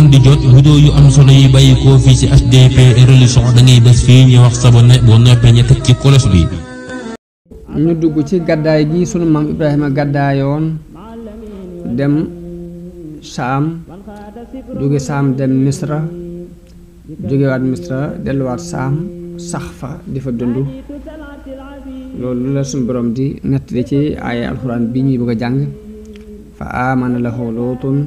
man di jot vidéo yu am solo yi bàyyi ko fii ci HDP religion da ngay bés fii ñu wax sabone boo noppee ñu teg ci kolos bi. ñu dugg ci gàddaay gi sunu maam Ibrahima gàddaayoon dem Saam jóge Saam dem Misra jógewaat Misra delluwaat Saam sax fa di fa dund loolu la sunu borom di nettali ci aaya alxuraan bi ñuy bëgg a jàng fa aamana lahu luutun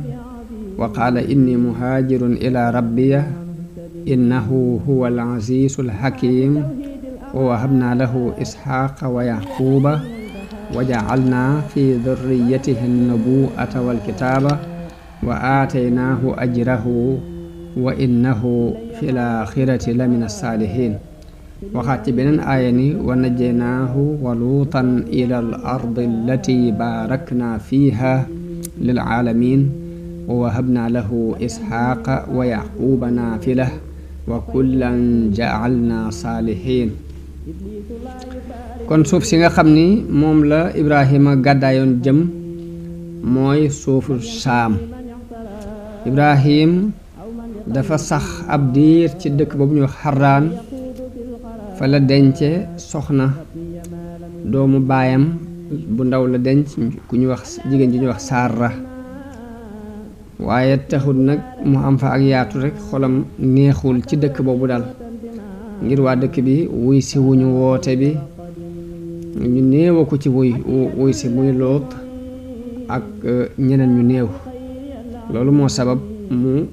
wa qaala inni muhaajirun ila rabbiya innahu huwa al azizu al hakim wa wahabna lahu isxaaqa wa yaquuba wa jacalna fi durriyatihi nubuwata walkitaaba wa aataynaahu ajrahu wa innahu fi laaxirati la min alsaalihin waxaat ci beneen aaya ni wa najaynaahu wa luutan ila al ardi allati baarakna fiiha lilcaalamin wa wahabna lahu isxaaqa wa yaquuba naafilah wa kullan jacalna saalihin kon suuf si nga xam ni moom la Ibrahima gàddaayoon jëm mooy suufu Saam Ibrahim dafa sax ab diir ci dëkk boobu ñuy wax Xaraan fa la dence soxna doomu baayam bu ndaw la denc ku ñu wax jigéen ji ñuy wax Saara waaye taxul nag mu am fa ak yaatu rek xolam neexul ci dëkk boobu daal ngir waa dëkk bi wuy si wuñu woote bi ñu néewa ko ci wuy si muy Loot ak ñeneen ñu néew loolu moo sabab mu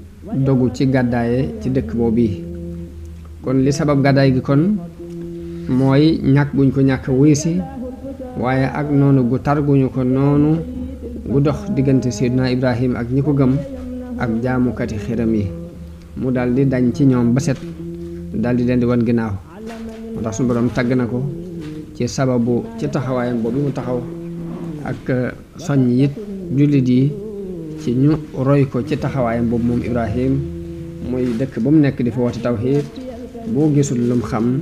dogu ci gàddaaye ci dëkk boobu yi kon li sabab gàddaay gi kon mooy ñàkk guñ ko ñàkk wuy si waaye ak noonu gu tar guñu ko noonu gu dox diggante Seydina Ibrahim ak ñi ko gëm ak jaamukati xiram yi mu daldi dañ ci ñoom ba set daldi leen di wan ginnaaw moo tax suñu borom tàgg na ko ci sababu ci taxawaayam boobu mu taxaw ak soññ it jullit yi ci ñu roy ko ci taxawaayam boobu moom Ibrahim muy dëkk ba mu nekk di fa woote tawhiid boo gisul lum xam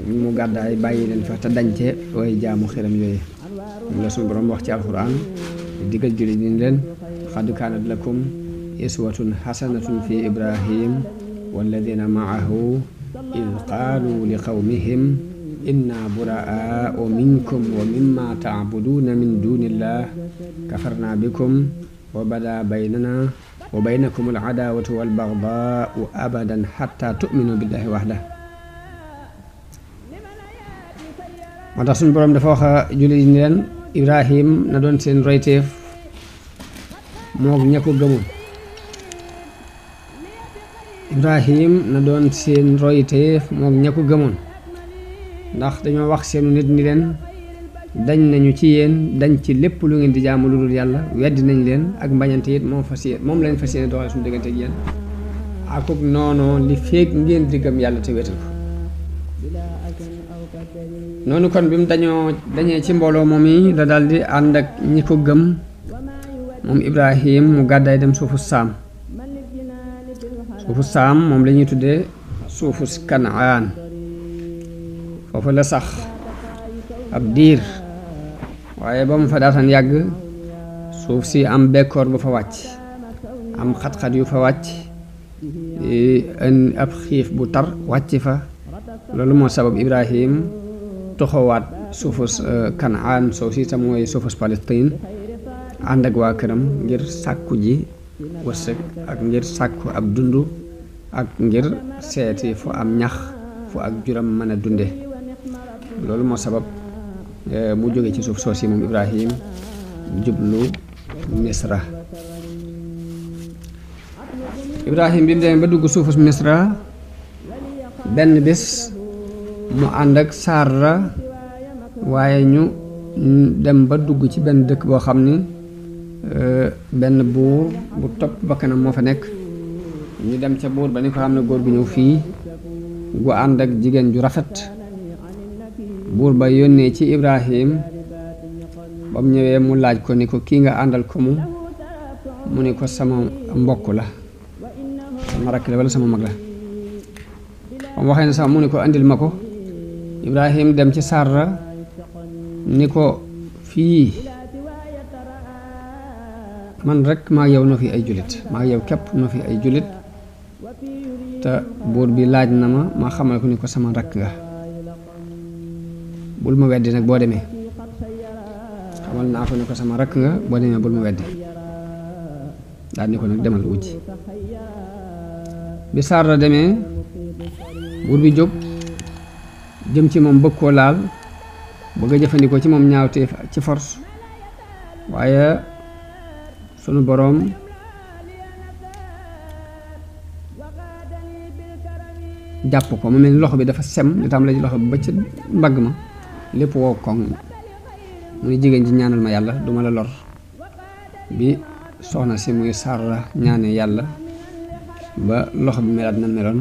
mu gàddaay bàyyi leen fa te dañce way jaamu xiram yooyu moom la suñu borom wax ci alxuraan digal jullit yi leen xad kaanat lakum iswatun xasanatun fi Ibrahim walladina maahu id qaalu li qawmihim inna buraa'u minkum wa mimma tacbuduuna min duunillah kafarna bikum wa bada baynana wa baynakum alcadaawatu walbagdaau abadan xatta tuminu billahi waxda moo tax suñu boroom dafa wax jullit yi leen Ibrahim na doon seen royteef moog ña ko gëmul Ibrahim na doon seen royteef moog ña ko gëmoon ndax dañoo wax seenu nit ni leen dañ nañu ci yéen dañ ci lépp lu ngeen di jaamu lu dul yàlla weddi nañ leen ak mbañante it moom lañ fas yéene doxale suñu diggante ak yéen akuk noonu li feeg ngeen di gëm yàlla te wéetal ko noonu kon bi mu dañee ci mbooloo moom yi la daal di ànd ak ñi ko gëm moom Ibrahim mu gàddaay dem suufu Saam moom la ñuy tuddee suufu Kanaan foofu la sax ab diir waaye ba mu fa daataan yàgg suuf si am bekkoor bu fa wàcc am xat-xat yu fa wàcc ab xiif bu tar wàcc fa loolu moo sabab Ibrahim toxowaat suufus Kanaan soo si tam mooy suufus Palestine ànd ak waa këram ngir sàkku ji wërsëg ak ngir sàkku ab dund ak ngir seeti fu am ñax fu ak juram mën a dunde loolu moo sabab mu jóge ci suuf soosi moom Ibrahim jublu Misra Ibrahim bi mu demee ba dugg suufus Misra benn bés mu ànd ak Saara waaye ñu dem ba dugg ci benn dëkk boo xam ni benn buur bu topp bakkanam moo fa nekk ñu dem ca buur ba ni ko xam ne góor gu ñëw fii gu ànd ak jigéen ju rafet buur ba yónnee ci Ibrahim ba mu ñëwee mu laaj ko ni ko kii nga àndal ko mu ni ko sama mbokk la sama rakk la wala sama mag la ba mu waxee ne sax mu ni ko andil ma ko Ibrahim dem ci Saara ni ko fii man rek maa yow noo fi ay jullit maa yow képp noo fi ay jullit te buur bi laaj na ma xamal ko ni ko sama rakk nga bul ma weddi nag boo demee xamal naa ko ni ko sama rakk nga boo demee bul ma weddi daal ni ko nag demal wujji bi Saara demee buur bi jóg jëm ci moom bëgg koo laal bëgg a jëfandikoo ci moom ñaawteef ci force waaye sunu boroom jàpp ko mu mel ni loxo bi dafa sem li tam la ci loxo bi ba ci mbagg ma lépp wow koŋ mu ni jigéen ji ñaanal ma yàlla duma la lor bi soxna si muy Saara ñaane yàlla ba loxo bi melaat na meloon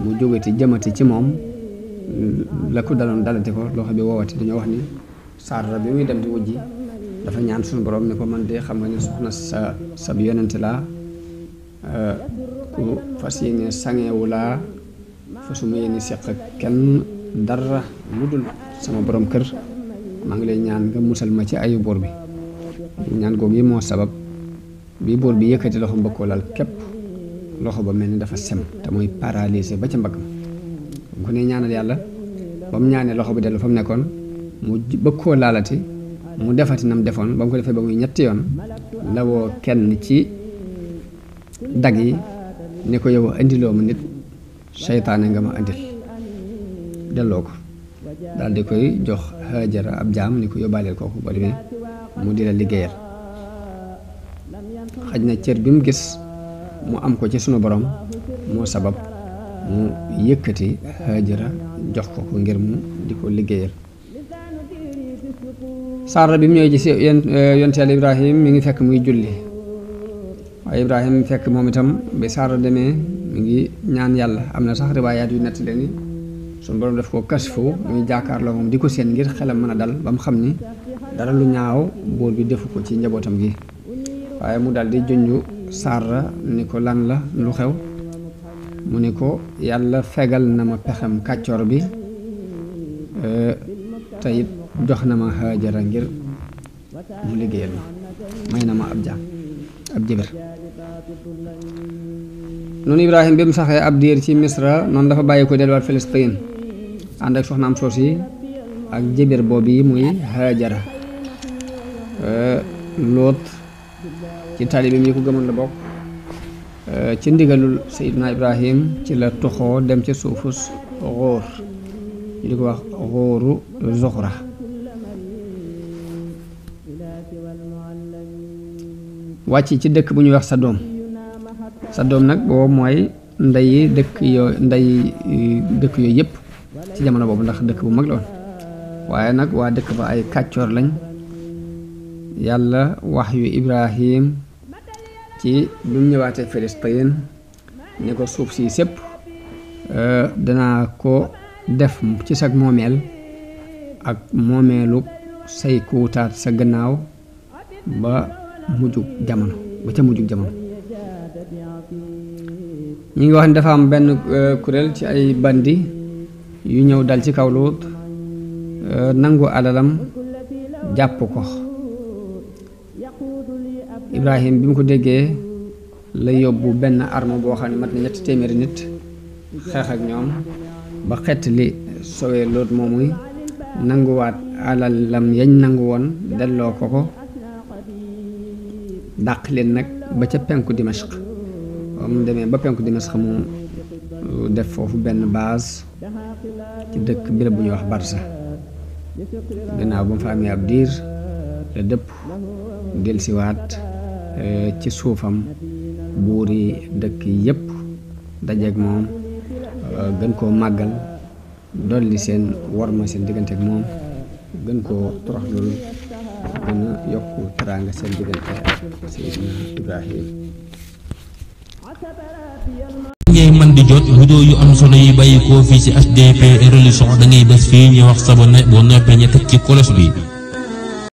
mu jógati jëmati ci moom la ko daloon dalati ko loxo bi woowati dañoo wax ni Saara bi muy dem di wujji dafa ñaan suñu borom ni ko man de xam nga ni soxna sa bi yonente laa ku fas yéene sangeewu laa fasuma yéene seq ak kenn dara lu dul sama borom kër maa ngi lay ñaan nga musal ma ci ayu buur bi ñaan googu yi moo sabab bi buur bi yëkkati loxo mbëkkoo lal képp loxo ba mel ni dafa sem te mooy paralysé ba ca mbagg ma bu ko ne ñaanal yàlla ba mu ñaanee loxo bi dellu fa mu nekkoon mu bëgg koo laalati mu defati nam defoon ba mu ko defee ba muy ñetti yoon la woo kenn ci dag yi ni ko yow indiloo ma nit seytaane nga ma indil delloo ko daal di koy jox Haajara ab jaam ni ko yóbbaaleel kooku ba demee mu di la liggéeyal xaj na cër bi mu gis mu am ko ci sunu borom moo sabab mu yëkkati Haajara jox ko ko ngir mu di ko liggéeyal Saara bi mu ñëwee ci yonent Yàlla Ibrahim mi ngi fekk muy julli waaye Ibrahim fekk moom itam bi Saara demee mi ngi ñaan yàlla am na sax riwaayaat yu nett leen ni suñu borom def ko kasfu muy jàkkaarloo moom di ko seen ngir xelam mën a dal ba mu xam ni dara lu ñaaw buur bi defu ko ci njabootam gi waaye mu dal di junju Saara ni ko lan la lu xew mu ni ko yàlla fegal na ma pexem kàccoor bi te it jox na ma Haajara ngir mu liggéeyal ma may na ma ab jaam ab jëbër noonu Ibrahim bi mu saxee ab diir ci Misra noonu dafa bàyyi ko delluwaat Palestine ànd ak soxnaam soos yi ak jëbër boobu yi muy Haajara Loot ci taalibeem yi ko gëmoon la bokk ci ndigalul Seydina Ibrahim ci la toxoo dem ca suufus Góor ñu di ko wax Góoru Zuxra wàcc ci dëkk bu ñuy wax Sadom nag boobu mooy ndeyi dëkk yooyu yëpp ci jamono boobu ndax dëkk bu mag la woon waaye nag waa dëkk ba ay kàccoor lañ yàlla wax yu Ibrahim ci bi mu ñëwaatee Palestine ne ko suuf si sépp danaa ko def ci sag moomeel ak moomeelu say kuutaat sa gannaaw ba mujjug jamono ba ca mujjug jamono ñi ngi wax ne dafa am benn kuréel ci ay bandi yu ñëw dal ci kaw Luut nangu alalam jàpp ko Ibrahim bi mu ko déggee la yóbbu benn arme boo xam ne mat na 300 nit xeex ak ñoom ba xett li sowee Luut moomuy nanguwaat alalam yañ nangu woon delloo ko dàq leen nag ba ca penku Dimashq mu demee ba penku Dimashq mu def foofu benn base ci dëkk béréb bu ñuy wax Barsa gannaaw ba mu fa amee ab diir la dëpp delsiwaat ci suufam buur yi dëkk yépp dajeeg moom gën koo màggal dolli seen worma seen diggante ak moom gën koo toroxlul gën a yokku teraanga seen diggante ak Seydina Ibrahim ngay man di jot vidéo yu am solo yi bàyyi koo fii ci HDP Religion da ngay bés fii ñu wax sabonné boo noppee ñu teg ci cloche bi